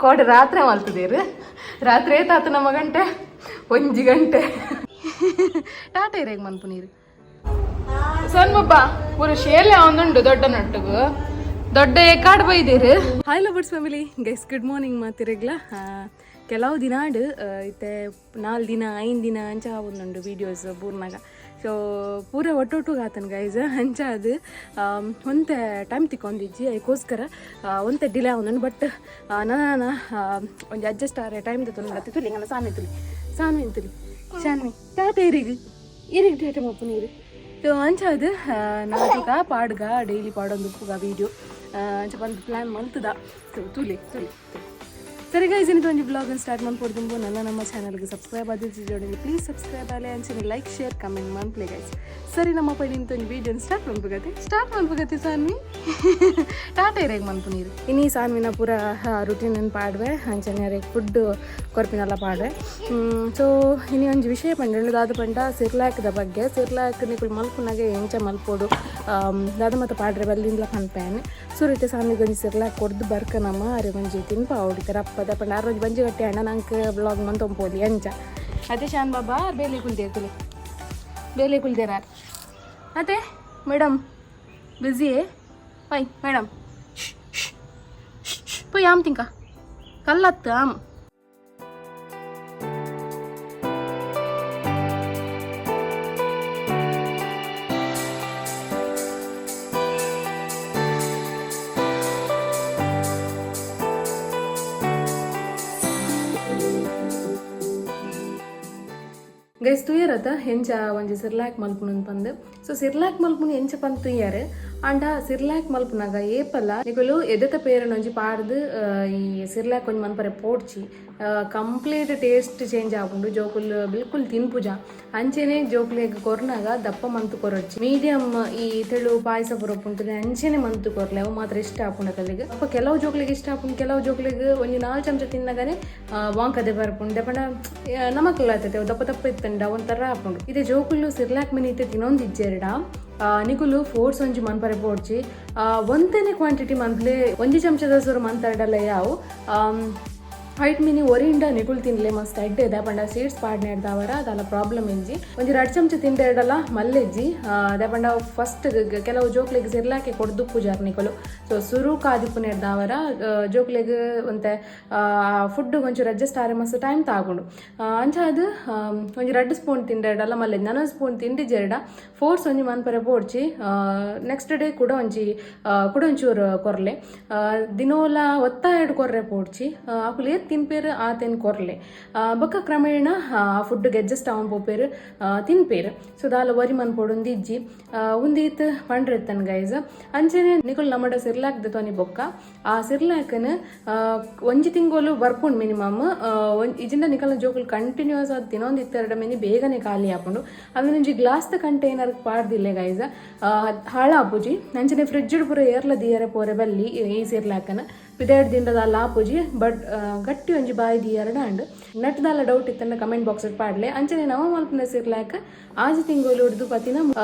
ಕೋಡೆ ರಾತ್ರಿ ಮಲ್ತದೇರು. ರಾತ್ರಿ ಏತಾತು ನಮ್ಮ ಗಂಟೆ? 1 ಗಂಟೆ. ಟಾಟಾ ಇರೇಗ ಮನ್ಪು ನೀರು ಸಣ್ಣ ಪೂರ ಶೇಲೆ ಒಂದುಂಡು ದೊಡ್ಡ ನಟ್ಟುಗು ದೊಡ್ಡ ಕಾಡು ಬೈದೇರು. Hi lovers family, guys, good morning. ಮಾತಿರಗ್ಲ ಕೆಲವು ದಿನ ಇತ್ತೆ 4 ದಿನ 5 ದಿನ ಅಂಚ ಒಂದುಂಡು ವೀಡಿಯೋಸ್ ಬೂರ್ನಾಗ. ಸೊ ಪೂರ ಒಟ್ಟೊಟ್ಟುಗೆ ಆತನ ಗೈಸ್. ಅಂಚ ಅದು ಒಂತೆ ಟೈಮ್ ತಿಕ್ಕೊಂದಿಜ್ಜಿ. ಅದಕ್ಕೋಸ್ಕರ ಒಂತೆ ಡಿಲೇ ಆವೊಂದುಂಡು. ಬಟ್ ನನ್ನ ಒಂಜಿ ಅಡ್ಜಸ್ಟ್ ಆರೆ ಟೈಮ್ ತೊಂದರೆ. ತುಲಿ ಅಂಗನ ಸಾನ್ವಿ, ತುಲಿ ಸಾನ್ವಿ, ತುಲಿ ಶಾನ್ವಿ. ಟಾಟಾ ಇರಿಗ್, ಇರಿಗ್ ಟಾಟಾ ಮಪ್ಪು ನೀರು. ಸೊ ಅಂಚ ಅದು ನಾಟಕ ಪಾಡ್ಗ ಡೈಲಿ ಪಾಡೊಂದು ಉಪ್ಪುಗ ವೀಡಿಯೋ ಅಂಚ ಬಂದು ಪ್ಲ್ಯಾನ್ ಮಲ್ತದ. ಸೊ ತುಲಿ ತುಲಿ. ಸರಿ ಗೈಸ್, ಇನ್ನೊಂದು ಒಂಜಿ ಬ್ಲಾಗ್ ಸ್ಟಾರ್ಟ್ ಮನ್ಪೊಡ್ದುಂಬು ನನ್ನ ನಮ್ಮ ಚಾನಲ್ಗೆ ಸಬ್ಸ್ಕ್ರೈಬ್ ಆದಿಜ್ಜಿ ಜೋಡಿ, ಪ್ಲೀಸ್ ಸಬ್ಸ್ಕ್ರೈಬ್ ಆಲೆ. ಅಂಚನೆ like, share, comment ಮನ್ಪ್ಲೆ guys. ಸರಿ, ನಮ್ಮ ಪೈಲಿಂತ ಒಂಜಿ ವೀಡಿಯೋ ಸ್ಟಾರ್ಟ್ ಮನ್ಪುಗತಿ, ಸ್ಟಾರ್ಟ್ ಮನ್ಪುಗತಿ. ಸಾನ್ವಿ, ಟಾಟಾ ಇರೇಗ ಮನ್ಪು ನೀರು. ಇನಿ ಸಾನ್ವಿನ ಪೂರ ರುಟೀನ್ ಪಾಡ್ವೆ, ಅಂಚನೆ ಅರೆಗ್ ಫುಡ್ ಕೊರ್ಪಿನೆಲ್ಲ ಪಾಡ್ವೆ. ಸೊ ಇನಿ ಒಂಜಿ ವಿಷಯ ಪಂಡ ದಾದ ಪಂಡ ಸಿರ್ಲಾಕ್ದ ಬಗ್ಗೆ. ಸಿರ್ಲಾಕ್ ನಿಕುಲು ಮಲ್ಪುನಾಗೆ ಎಂಚ ಮಲ್ಪೊಡು, ದಾದ ಮತ್ತ ಪಾಡ್ರೆ ಬಲ್ಲಿಂದ್ಲ ಪನ್ಪೇನೆ. ಸುರಿತೆ ಸಾನ್ವಿಗೆ ಒಂಜಿ ಸಿರ್ಲಾಕ್ ಕೊಡ್ದು ಬರ್ಕ ನಮ್ಮ ಅರೆ ಒಂಜಿ ತಿನ್ಪ ಹೊಡಿತಾರೆ ಅಪ್ಪದ ಪಂಡ. ಆರ್ ಒಂಜಿ ಬಂಜಿ ಗಟ್ಟಿ ಅಣ್ಣ ನಂಗೆ ಬ್ಲಾಗ್ ಮಂತೊಂಪೋಲಿ ಅಂಚ. ಅದೇ ಶಾನ್ ಬಾಬಾ ಬೇಲೆ ಕುಲ್ದೇರ್, ತುಲಿ ಬೇಲೆ ಕುಲ್ದೇರ. ಅದೇ ಮೇಡಮ್ ಬ್ಯುಸಿ ಪೈ ಮೇಡಮ್ ಪೊಯ್ ಆಮ್ ತಿಂಕ ಕಲ್ಲತ್ತು ಆಮ್. ಗೈಸ್, ತುಯ್ಯರತ್ತ ಎಂಚ ಒಂಜಿ ಸಿರ್ಲಾಕ್ ಮಲ್ಪುನು ಪಂದ್. ಸೊ ಸಿರ್ಲಾಕ್ ಮಲ್ಪುನು ಎಂಚ ಪಂದ್ ತುಯ್ಯಾರೆ. ಆಂಡ ಸಿರ್ಲಾಕ್ ಮಲ್ಪುನಾಗ ಏಪಲ ನಿಕುಲು ಎದೆತ ಪೇರನ್ ಒಂಜಿ ಪಾಡ್ದು ಈ ಸಿರ್ಲಾಕ್ ಒಂಜಿ ಮನ್ಪರೆ ಪೋಡ್ಚಿ. Complete taste change ಆಪುಂಡು, ಜೋಕುಲ್ ಬಿಲ್ಕುಲ್ ತಿನ್ಪುಜ. ಅಂಚೆನೆ ಜೋಕುಲೆಗ್ ಕೊರ್ನಾಗ ದಪ್ಪ ಮಂತು ಕೊರೊಡ್ಚಿ. ಮೀಡಿಯಂ ಈ ತೆಳು ಪಾಯಸ ಪೂರ ಅಂಚೆನೆ ಮಂತು ಕೊರ್ಲೆ, ಅವು ಮಾತ್ರ ಇಷ್ಟ ಆಪುಂಡು ಅಕಲೆಗ್. ಅಪ್ಪ ಕೆಲವು ಜೋಕ್ಲೆಗ್ ಇಷ್ಟ ಆಪುಂಡು, ಕೆಲವು ಜೋಕ್ಲೆಗ್ ಒಂಜಿ 4 ಚಮಚ ತಿನ್ನಗನೆ ವಾಂಕದೆ ಬರ್ಪುಂಡು. ಪಂಡ ನಮಕ್ಲ ಆತತೆ ದಪ್ಪ ದಪ್ಪ ಇತ್ತಂಡ ಒಂಥರ ಆಪುಂಡು. ಇದೆ ಜೋಕುಲು ಸಿರ್ಲಾಕ್ ಮಿನಿ ಇತ್ತೆ ತಿನ್ನೊಂದಿಜ್ಜೆರಡ ನಿಕುಲು ಫೋರ್ಸ್ ಒಂಜಿ ಮನ್ಪರೆ ಪೋಡ್ಚಿ. ಒಂತೆನೆ ಕ್ವಾಂಟಿಟಿ ಮನ್ಪ್ಲೆ. ಒಂಜಿ ಚಮಚದ ಸುರು ಮಂತರಡಲ ಯಾವು. ಹೈಟ್ ಮಿನಿ ಒರಿಂಡ ನಿಗುಲ್ ತಿನ್ಲೆ, ಮಸ್ತ್ ಎಡ್ಡೆ ಇದೆ. ಪಂಡ ಸೀಡ್ಸ್ ಪಾಡ್ನೆಡ್ದಾವರ ಅದಲ್ಲ ಪ್ರಾಬ್ಲಮ್ ಇಂಜಿ. ಒಂಜಿ 2 ಚಮಚ ತಿಂದೆರಡಲ್ಲ ಮಲ್ಲೆಜ್ಜಿ. ಅದೇ ಪಂಡ ಫಸ್ಟ್ ಕೆಲವು ಜೋಕ್ಲೆಗ್ ಸಿರ್ಲಾಕೆ ಕೊಡ್ದು ಪೂಜಾರ್ ನಿಕುಲು. ಸೊ ಸುರು ಕಾದಿಪ್ಪುನೆಡ್ದಾವರ ಜೋಕ್ಲೆಗ್ ಒಂತೆ ಫುಡ್ ಒಂಚೂರು ಅಡ್ಜಸ್ಟ್ ಆರೆ ಮಸ್ತ್ ಟೈಮ್ ತಾಗುಂಡು. ಅಂಚ ಅದು ಒಂಜಿ 2 ಸ್ಪೂನ್ ತಿಂದೆರಡಲ್ಲ ಮಲ್ಲೆಜ್ಜಿ. ನನೊಂದು ಸ್ಪೂನ್ ತಿಂಡಿಜೆರಡ ಫೋರ್ಸ್ ಒಂಜಿ ಮನ್ಪರೆ ಪೋಡ್ಚಿ. ನೆಕ್ಸ್ಟ್ ಡೇ ಕೂಡ ಒಂಜಿ ಕೂಡ ಒಂಚೂರು ಕೊರ್ಲೆ. ದಿನೋಲ ಒತ್ತಾಯಡ್ ಕೊರ್ರೆ ಪೋಡ್ಚಿ. ಅಕುಲು ಏತ್ ತಿನ್ಪೇರು ಆತೇನ್ ಕೊರ್ಲೆ. ಬೊಕ್ಕ ಕ್ರಮೇಣ ಆ ಫುಡ್ಗೆ ಅಡ್ಜಸ್ಟ್ ಆವನ್ ಪೋಪೇರು, ತಿನ್ಪೇರು. ಸೊ ದಾಲ ವರಿ ಮನ್ಪೊಡು ಇಜ್ಜಿ. ಉಂದೀತ್ ಪಂಡ್ರೆತ್ತನ್ ಗೈಸ್. ಅಂಚನೆ ನಿಕುಲು ನಮ್ಮಡ ಸಿರ್ಲಾಕ್ ದೆತೊನಿ ಬೊಕ್ಕ ಆ ಸಿರ್ಲಾಕನ್ ಒಂಜಿ ತಿಂಗೋಲು ಬರ್ಪುಂಡು ಮಿನಿಮಮ್. ಇಜಿಂದ ನಿಕಲ್ನ ಜೋಕುಲು ಕಂಟಿನ್ಯೂಸ್ ಆದ್ ತಿನೊಂದಿತ್ತೆರಡ ಮಿನಿ ಬೇಗನೆ ಖಾಲಿ ಆಪುಂಡು. ಅವೆನ್ ಒಂಜಿ ಗ್ಲಾಸ್ದ ಕಂಟೈನರ್ ಪಾಡ್ದಿಲ್ಲೆ ಗೈಸ್, ಹಾಳಾಪುಜಿ. ಅಂಚನೆ ಫ್ರಿಡ್ಜ್ ಪೂರ ಏರ್ಲ ದಿಯರೆ ಪೋರೆ ಬಲ್ಲಿ. ಈ ಸಿರ್ಲಾಕನ್ ಪಿದೈಡ್ ದಿಂಡದ ಆಪುಜಿ, ಬಟ್ ಗಟ್ಟಿ ಒಂಜಿ ಬಾಯಿ ದಿಯರಡ ಅಂಡ್ ನಟ್ದಾಲ ಡೌಟ್ ಇತ್ತಂಡ ಕಮೆಂಟ್ ಬಾಕ್ಸ್ ಪಾಡ್ಲೆ. ಅಂಚನೆ ನವ ಮಲ್ಪುನ ಸಿರ್ಲಾಕ್ 6 ತಿಂಗಳು ಹಿಡ್ದು ಪತಿನ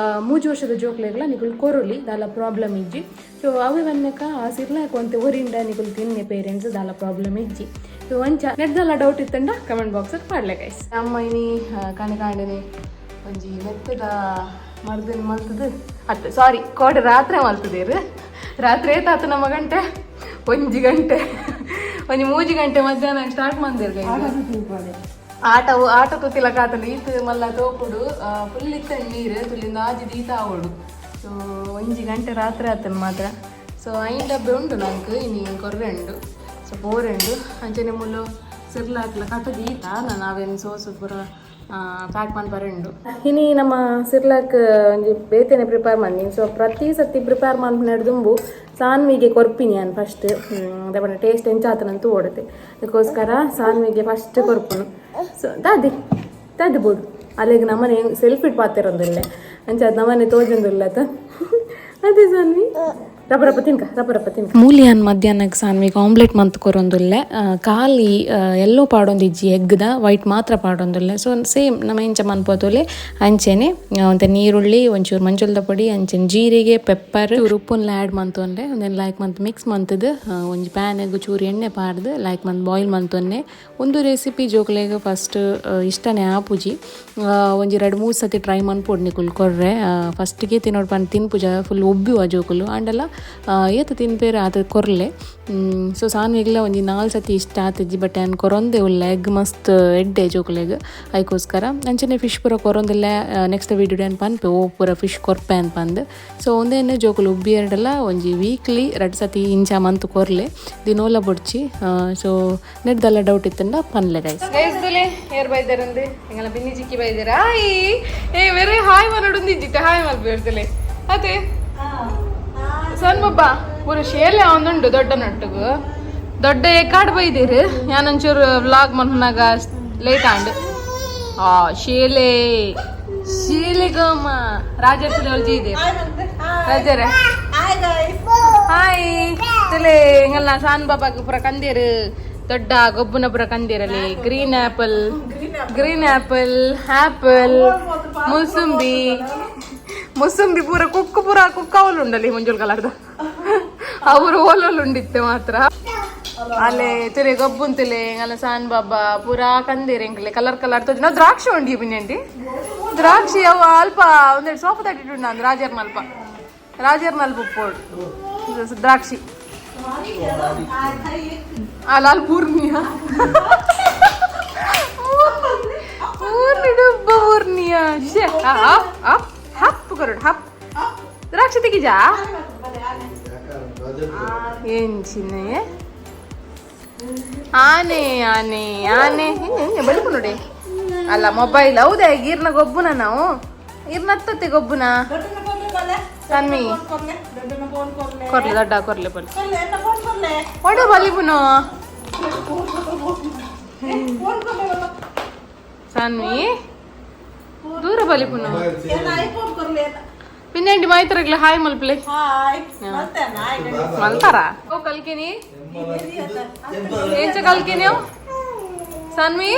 3 ವರ್ಷದ ಜೋಕ್ಲೆಗ್ಲ ನಿಕುಲು ಕೊರೊಲಿ, ದಾಲ ಪ್ರಾಬ್ಲಮ್ ಇಜ್ಜಿ. ಸೊ ಅವೆ ವನ್ನಕ ಆ ಸಿರ್ಲಾಕ್ ಒಂತೆ ಒರಿಂಡ ನಿಕುಲು ತಿನ್ನೆ ಪೇರೆಂಟ್ಸ್, ದಾಲ ಪ್ರಾಬ್ಲಮ್ ಇಜ್ಜಿ. ಸೊ ಅಂಚ ನೆಟ್ದಾಲ ಡೌಟ್ ಇತ್ತಂಡ ಕಮೆಂಟ್ ಬಾಕ್ಸ್ ಪಾಡ್ಲೆ ಗೈಸ್. ಅಮ್ಮ ಇನಿ ಕಣೆ ಕಾಂಡನೆ ಒಂಜಿ ಮೆತ್ತದ ಮರ್ದನ್ ಮಲ್ತದು ಅತ್ತೆ. ಸಾರಿ, ಕೋಡೆ ರಾತ್ರಿ ಮಲ್ತದೇರು. ರಾತ್ರಿ ಏತಾತು ನಮ್ಮ ಗಂಟೆ? 1 ಗಂಟೆ. ಒಂಜಿ 3 ಗಂಟೆ ಮಧ್ಯಾಹ್ನ ಸ್ಟಾರ್ಟ್ ಮಂದಿರ್. ಆಟ ಆಟ ತುತ್ತಿಲ ಕಾತಂಡು ಈತ್ ಮಲ್ಲ ತೋಪುಡು ಫುಲ್ ಇತ್ತ ನೀರು ತುಲ್ಲಿಂದ ಆಜಿ ದೀತ ಆವಡು. ಸೊ 1 ಗಂಟೆ ರಾತ್ರಿ ಆತನ ಮಾತ್ರ. ಸೊ 5 ಡಬ್ಬೆ ಉಂಡು ನಂಗೆ, ಇನಿ ಕೊರ್ರೆ ಉಂಡು. ಸೊ ಪೋರೆ ಉಂಡು. ಅಂಚನೆ ಮುಲ್ಲು ಸಿರ್ಲಾಕ್ಲ ಕಟ್ಟ ದೀತ ನಾನು ಅವೇನು ಸೋಸು ಪೂರ ಪ್ಯಾಕ್ ಮನ್ಪರೆ ಉಂಡು. ಇನಿ ನಮ್ಮ ಸಿರ್ಲಾಕ್ ಒಂಜಿ ಬೇತೆನೆ ಪ್ರಿಪೇರ್ ಮಂದಿನಿ. ಸೊ ಪ್ರತಿ ಸರ್ತಿ ಪ್ರಿಪೇರ್ ಮನ್ಪುನೆಡ್ ದುಂಬು ಸಾನ್ವಿಗೆ ಕೊರ್ಪಿನಿ ನಾನು ಫಸ್ಟ್. ಅದೇ ಟೇಸ್ಟ್ ಎಂಚಾತನಂತೂ ಓಡುತ್ತೆ. ಅದಕ್ಕೋಸ್ಕರ ಸಾನ್ವಿಗೆ ಫಸ್ಟ್ ಕೊರ್ಪುನು. ಸೊ ದಾದಿ ದಾದಿ ಬೋಡು ಅಲ್ಲಿಗೆ ನಮ್ಮನೆ ಸೆಲ್ಫಿ ಪಾತಿರೋದಿಲ್ಲ. ಅಂಚ ಅದು ನಮ್ಮನೆ ತೋಜೊಂದಿಲ್ಲ ಆತ. ಅದೇ ಸಾನ್ವಿ. ರಬ್ಬ ರಬ್ಬ ತಿನ್ಕ, ರಬ್ಬ ರಬ್ಬ ತಿನ್ಕ. ಮೂಲಿಯಾನ್ ಮಧ್ಯಾಹ್ನಕ್ಕೆ ಸಾನ್ವಿಗೆ ಆಮ್ಲೆಟ್ ಮಂತ್ ಕೊರೊಂದುಲ್ಲೆ. ಖಾಲಿ ಎಲ್ಲೋ ಪಾಡೊಂದಿಜ್ಜಿ, ಎಗ್ದ ವೈಟ್ ಮಾತ್ರ ಪಾಡೊಂದುಲ್ಲೆ. ಸೊ ಸೇಮ್ ನಮ್ಮ ಎಂಚ ಮನ್ಪೋತೊಲೆ ಅಂಚೆನೆ. ಒಂತೆ ನೀರುಳ್ಳಿ, ಒಂಚೂರು ಮಂಜೊಲ್ದ ಪೊಡಿ, ಅಂಚೆನೆ ಜೀರಿಗೆ, ಪೆಪ್ಪರ್, ಚೂರು ಉಪ್ಪುನ್ಲ ಆ್ಯಡ್ ಮಂತೊನ್ಲೆ. ಒಂದೆನ್ ಲೈಕ್ ಮಂತ್ ಮಿಕ್ಸ್ ಮಂತುದು, ಒಂಜಿ ಪ್ಯಾನ್ಗ್ ಚೂರು ಎಣ್ಣೆ ಪಾಡ್ದು ಲೈಕ್ ಮಂತ್ ಬಾಯ್ಲ್ ಮಂತೊನ್ನೆ. ಒಂದು ರೆಸಿಪಿ ಜೋಕ್ಲೆಗ್ ಫಸ್ಟ್ ಇಷ್ಟನೇ ಆಪುಜಿ. ಒಂಜಿ ರಡ್ಡ್ ಮೂರು ಸತಿ ಟ್ರೈ ಮನ್ಪೊಡು ನಿಕುಲು ಕೊರ್ರೆ. ಫಸ್ಟ್ಗೆ ತಿನ್ನೋಡು ಪಂದ್ ತಿನ್ಪುಜ, ಫುಲ್ ಒಬ್ಬಿವ ಜೋಕುಲು. ಆಂಡಲ ಏತ್ ತಿನ್ಪೇರು ಆತ್ ಕೊರ್ಲೆ. ಸೊ ಸಾನ್ವಿಗ್ಲ ಒಂಜಿ ನಾಲ್ ಸತಿ ಇಷ್ಟ ಆತಿಜ್ಜಿ, ಬಟ್ ಯಾನ್ ಕೊರೊಂದೇ ಉಲ್ಲೆ. ಎಗ್ ಮಸ್ತ್ ಎಡ್ಡೆ ಜೋಕುಲೆಗ್, ಐಕೋಸ್ಕರ. ಅಂಚನೆ ಫಿಶ್ ಪೂರ ಕೊರೊಂದಿಲ್ಲ. ನೆಕ್ಸ್ಟ್ ವೀಡಿಯೋ ಯಾನ್ ಪನ್ಪೆ ಓ ಪೂರ ಫಿಶ್ ಕೊರ್ಪೆ ಅನ್ಪಂದು. ಸೊ ಒಂದೇನೆ ಜೋಕುಲು ಉಬ್ಬಿ ಎರಡಲ್ಲ ಒಂಜಿ ವೀಕ್ಲಿ ರಡ್ಡ್ ಸತಿ ಇಂಚ ಮಂತ್ ಕೊರ್ಲೆ, ದಿನೋಲ ಬೊಡ್ಚಿ. ಸೊ ನೆಟ್ದಲ್ಲ ಡೌಟ್ ಇತ್ತಂಡ ಪನ್ಲೆ ಗೈಸ್. ಗೈಸ್, ತುಲೆ ಏರ್ ಬೈದಾರಂದು? ಎಂಗಲ ಬಿನ್ನಿ ಚಿಕ್ಕಿ ಬೈದಾರ. ಹಾಯ್. ಏ ವೆರಿ ಹಾಯ್ ಮನಡುಂದಿಜ್ಜಿತ್ತೆ. ಹಾಯ್ ಮಲ್ಪೇರ್ತಲೆ ಅದೇ ಸಣ್ಣ ಬಬ್ಬ ಪೂರ ಶೇಲೆ ಒಂದುಂಡು ದೊಡ್ಡ ನಟ್ಟುಗು. ದೊಡ್ಡ ಏಕಾಡ್ ಬೈದಿರು. ಯಾನೊಂಚೂರು ವ್ಲಾಗ್ ಮನ್ಪುನಾಗ ಲೇಟ್ ಆಂಡ್. ಆ ಶೇಲೆ ಶೇಲೆ ಗಮ್ಮ ರಾಜರ್ ತುಲೆ ಒಲ್ಜಿ ಇದೆ. ರಾಜರೇ, ಹಾಯ್ ತುಲೆ. ಎಂಗಲ್ಲ ಸಾನ್ ಬಾಬಾಗ್ ಪೂರ ಕಂದೇರು, ದೊಡ್ಡ ಗೊಬ್ಬುನ ಪೂರ ಕಂದೇರಲ್ಲಿ. Green apple, green apple, apple, mosambi, mosambi ಪೂರ ಕುಕ್ಕು ಪೂರ ಕುಕ್ಕ ಉಂಡಲ್ಲಿ ಮಂಜುಲ್ ಕಲರ್ದ ಅವರು ಓಲೋಲು ಉಂಡಿತ್ತೆ ಮಾತ್ರ. ಅಲ್ಲೇ ತುಲೆ ಗೊಬ್ಬುನ್ ತುಲೆ. ಎಂಗಲ್ಲ ಸಾನ್ ಬಾಬಾ ಪೂರಾ ಕಂದೇರು ಎಂಕಲೆ ಕಲರ್ ಕಲರ್ ತೋಜು. ನಾವು ದ್ರಾಕ್ಷಿ ಉಂಡಿ ಪಿನ್ನೆಂಟಿ ದ್ರಾಕ್ಷಿ ಅವು ಅಲ್ಪ ಒಂದೆರಡು ಸೋಫಾ ತಟ್ಟಿಟ್ಟು ನಾನು ರಾಜರ್ ಮಲ್ಪ, ರಾಜರ್ ಮಲ್ಪ ಉಪ್ಪೋಡು ದ್ರಾಕ್ಷಿ. ಆ ಲಾಲ್ ಪೂರ್ಣಿಯ ಪೂರ್ಣಿ ಡುಬ್ಬ ಪೂರ್ಣಿಯ. ಶ್ಯೆ, ಅಪ್ ಅಪ್ ಹಪ್ ಕೊರಡು ಹಪ್. ದ್ರಾಕ್ಷಿ ತೆಗಿಜಾ ಏನ್ ಚಿನ್ನೆ? ಆನೆ ಆನೆ ಆನೆ ಹಿಂಗೆ ಬಳಿಕು ನೋಡಿ ಅಲ್ಲ ಮೊಬೈಲ್. ಹೌದಾ? ಈರ್ನ ಗೊಬ್ಬುನ ನಾವು ಈರ್ನ ಹತ್ತತ್ತೆ ಗೊಬ್ಬುನ. ಸನ್ಮಿ ಕೊರ್ಲೆ, ದೊಡ್ಡ ಕೊರ್ಲೆ ಬಲಿ ಒಡೆ ಬಲಿಪುನು. ಸನ್ವಿ ದೂರ ಬಲಿಪುನು. ಪಿನ್ನೆಂಡಿ ಮಾಯ್ತರಗ್ಲ ಹಾಯ್ ಮಲ್ಪ್ಲೆ ಮಲ್ತಾರ. ಓ ಕಲ್ಕಿನಿ ಎಂಚ ಕಲ್ಕಿನಿ ಸನ್ವಿ?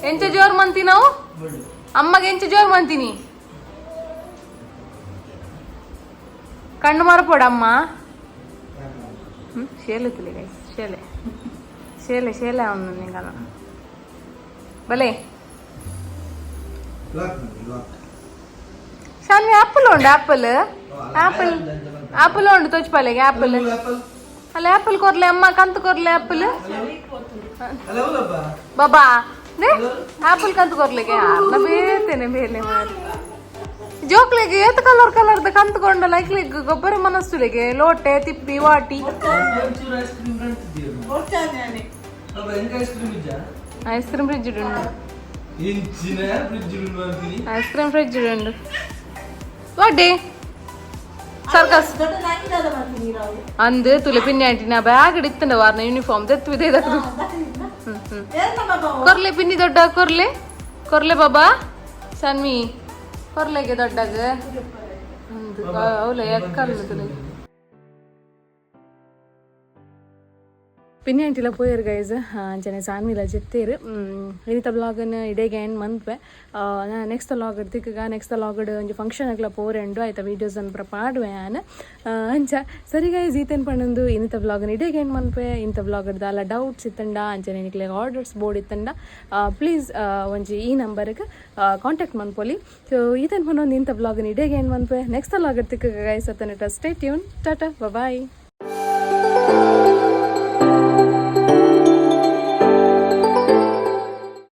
ಎಂಚ ಜೋರ್ ಮಂತಿ ನಾವು? ಅಮ್ಮಗೆ ಎಂಚ ಜೋರ್ ಮಂತೀನಿ? ಕಣ್ಣು ಮರಪೋಡ ಅಮ್ಮ. ಶೇಲೆ ತುಲಿ ಗೈಸ್, ಶೇಲೆ ಶೇಲೆ ಶೇಲೆ ಅವನು ನಿಂಗಲ್ಲ ಬಲೆ. ಶಾನ್ವಿ, ಆಪಲ್ ಉಂಡು, ಆಪಲ್ ಆಪಲ್ ಆಪಲ್ ಉಂಡು ತೋಚ್ಪಾಲೆಗೆ. ಆಪಲ್ ಅಲ್ಲ, ಆಪಲ್ ಕೊರ್ಲೆ ಅಮ್ಮ, ಕಂತು ಕೊರ್ಲೆ ಆಪಲ್ ಬಾಬಾ. ಆಪಲ್ ಕಂತು ಕೊರ್ಲಿಗೆ ಅರ್ನ ಬೇತೇನೆ ಬೇಲೆ ಮಾರಿ. ಜೋಕ್ಲೆಗೆ ಏತ್ ಕಲರ್ ಕಲರ್ದ ಕಂತು ಕೊಂಡ ಲೈಕ್ಲೆಗ್ ಗೊಬ್ಬರ ಮನಸ್ಸುಲೆಗೆ ಲೋಟೆ ತಿಪ್ಪಿ ವಾಟಿ. ಐಸ್ ಕ್ರೀಮ್ ಫ್ರಿಜ್ ಉಂಡು, ಐಸ್ ಕ್ರೀಮ್ ಫ್ರಿಜ್ ಉಂಡು. ವಾಡೆ ಸರ್ಕಸ್ ಅಂದು ತುಲೆ ಪಿನ್ನೆ ಆಂಟಿ. ಬ್ಯಾಗ್ ಇತ್ತಂಡ ವಾರ್ನ ಯೂನಿಫಾರ್ಮ್ ದೆತ್ತು ಇದೆ. ಹ್ಮ್ ಹ್ಮ್ ಕೊರ್ಲೆ ಪಿನ್ನಿ, ದೊಡ್ಡ ಕೊರ್ಲೆ, ಕೊರ್ಲೆ ಬಾಬಾ. ಸನ್ವಿ ಕೊರ್ಲೆಗೆ ದೊಡ್ಡಗ ಅಂದು ಅವಲೆ ಎಕ್ಕಲ್ಲ ತುಲೆ. ಪಿನ್ನೆ ಆಂಟಿಲ ಪೋಯರ್ ಗೈಸ್. ಅಂಚನೆ ಸಾನ್ವಿಲ ಜೆತ್ತೇರು. ಇನಿತ ಬ್ಲಾಗನ್ ಇಡೇಗೆ ಎಂಡ್ ಮನ್ಪೆ. ನೆಕ್ಸ್ಟ್ ಲಾಗ್ ತಿಕ್ಕಗ. ನೆಕ್ಸ್ಟ್ ಲಾಗಡ್ ಒಂಜಿ ಫಂಕ್ಷನ್ ಅಗ್ಲ ಪೋರೆಂಡು ಆಯ್ತಾ ವೀಡಿಯೋಸ್ ಅನ್ ಪೂರ ಪಾಡುವೆ ಯಾನ್. ಅಂಚ ಸರಿ ಗೈಸ್, ಈತೇನ್ ಪಂಡೊಂದು ಇನಿತ ಬ್ಲಾಗನ್ ಇಡೇಗೆ ಎಂಡ್ ಮನ್ಪೆ. ಇಂಥ ಬ್ಲಾಗ್ ದಾಲ ಡೌಟ್ಸ್ ಇತ್ತಂಡ, ಅಂಚನೆ ನಿಕ್ಲೆಗ್ ಆರ್ಡರ್ಸ್ ಬೋರ್ಡ್ ಇತ್ತಂಡ, ಪ್ಲೀಸ್ ಒಂಜಿ ಈ ನಂಬರ್ಗೆ ಕಾಂಟ್ಯಾಕ್ಟ್ ಮನ್ಪೊಲಿ. ಸೊ ಈತೇನ್ ಪಂಡೊಂದು ಇಂಥ ಬ್ಲಾಗನ್ ಇಡೇಗೆ ಎಂಡ್ ಮನ್ಪೆ. ನೆಕ್ಸ್ಟ್ ಲಾಗಡ್ ತಿಕ್ಕಗ ಗೈಸ್. ಅತ್ತನ ಸ್ಟೇ ಟ್ಯೂನ್. Tata, boy.